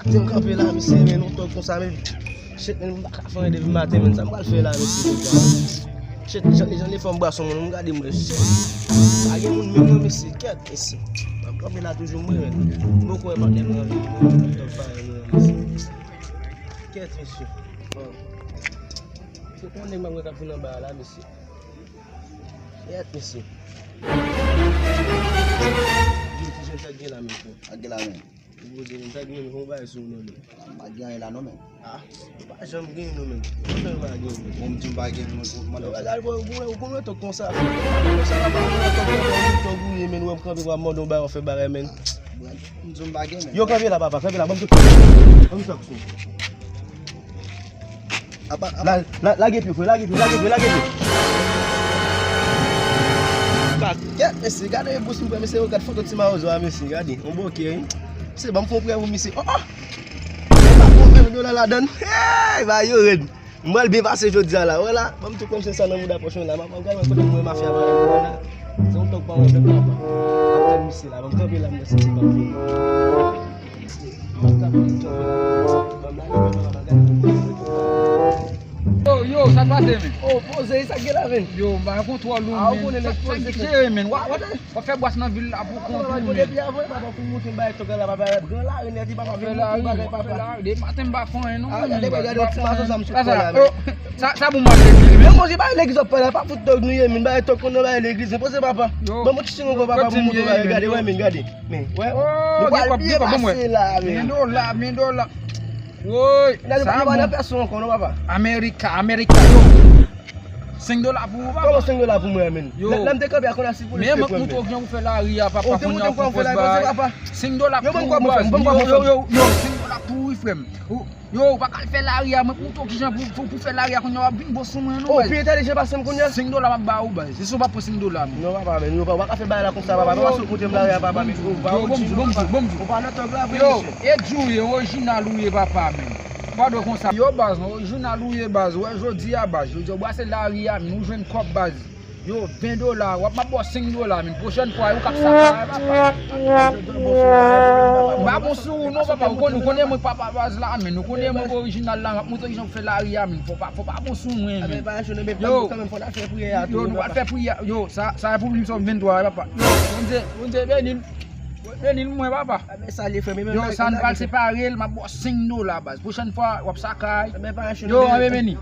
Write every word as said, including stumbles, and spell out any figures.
Kote m kanpe la, mesye, men, yon tòg konsa, men. Shit, men, m pa ka fè anyen depi maten, men. Sa m pral fè la, mesye, kounye a? Shit, jan, jan li fè m bwè sou moun, m gade m wè, shit. Pa gen moun menm non, mesye, kèt, mesye. M ap kanpe la toujou, mwen, men. M poko wè patnè m nan vi, mwen, tòg parèy mwen, mesye. Kèt, mesye. Bon. Se pa yon nèg m ap wè k ap vin anba a la, mesye. Kèt, mesye. Yo, ti jèn, sa k gen la, men, frè? Sa k gen la, men? Ou poze, men, sa k gen, men, fè yon bagay sou ou, non, men. M pa gen anyen la, non, men. Ah, ou pa janm gen, non, men. Ou pa janm pa gen, men. Bon, m di m pa gen, men, ou mande. Yo, bagay, bò, ou, ou konn wè tòg konsa, frè. Konsa, papa, ou wè tòg, tòg, tòg ou ye, men, ou wè m kanpe, w ap mande yon bagay, w ap fè bagay, men. M di m pa gen, men. Yo, kanpe la, papa, kanpe la, ban m tout. Ban m tout. Apa, apa. La, la, lage pye, frè, lage pye, lage pye, lage pye. Kèt, mesye, gade bous m pran, mesye, yo, gad foto ti mawozo a, mesye, gade, yon bokè, wi. Mesye, ban m fè yon prè pou misye. Oh, oh! Epa, bon, ven dola ladann. Hey, ba yo rèd. M pral byen pase jodi a la, wè la. Ban m tou pran misye sa nan mouda pòch mwen la. M ap gade kote mwen mafya pa la. Se yon tòg pa mwen menm papa. M ap tann misye la, ban m kanpe la, m wè si misye p ap vini. Yo, yo, sa k pase, men? Oh, poze, sa k gen la, men? Yo, m pa gen kontwòl ou, men. Ah, ou konnen nèg poze, jere, men. W ap fè bwas nan vil la pou kont ou, men. Depi avan, papa, pou monte bay tòg la, papa, gran lari nèt, papa, vin monte bagay, papa. Depi maten, m pa fè anyen, non, men. Ah, gade, gade, ti mason sa, m sot la, men. Sa, sa pou mache byen, men. Yo, poze, bay legliz w ap pale, pa fout tòg nou ye, men, bay tòg konn nan bay legliz, men, poze, papa. Yo. Ban m yon ti chenn ankò, papa, pou monte bagay, gade, wè, men, gade. Men, wè, nou pral byen pase la, men. Men dola, men dola. Woy, sa bon. Nan pèsòn ankò, non, papa? Amerika, Amerika, yo. Senk dola pou ou, papa. Kòman senk dola pou mwen, men? Yo. Lè m te kanpe a konn a si pou li fè mwen. Men mwen montre w kijan pou fè lari a, papa, kounye a pou pòs bagay. Senk dola pou ou, baz. Yo, yo, yo, senk dola pou ou, wi, frè m. Yo, ou pa ka al fè lari a, mwen pou montre w kijan pou, pou, pou fè lari a kounye a, w ap vin bon sou mwen, non, baz. Oh, ou pi entèlijan pase m kounye a. Senk dola m ap ba ou, baz. Se si w pa pran senk dola, men. Non, papa, men, nou pa, w pa ka fè bagay la konsa, papa. Papa, sot montre m lari a, papa, men. Ou pa yon ti jan, papa. Ou pa nan tòg la vre, mesye. Yo, e djou ye, orijinal ou ye, papa, men. Pa dwe konsa. Yo, baz, orijinal ou ye, baz. Wè, jodi a, baz. Jodi a, w brase lari a, men ou jwenn kòb, baz. Yo, ven dola, w ap m ap ba w senk dola, men pwochèn fwa, ou k ap sa, papa. M pa bon sou ou, non, papa. Ou konn, ou konnen mwen papa baz la, men. Ou konnen mwen orijinal la, m ap montre w kijan pou fè lari a, men. Fò pa, fò pa bon sou mwen, men. Yo, yo, nou pral fè priyè a, yo, sa, sa pou mwen, sa vennntwa, papa. Yo, Bondye, Bondye beni m. Beni m mwen, papa. Yo, sa n pral separe l, m ap ba w senk dola, baz. Pwochèn fwa, w ap sa kay. Yo, anbe beni.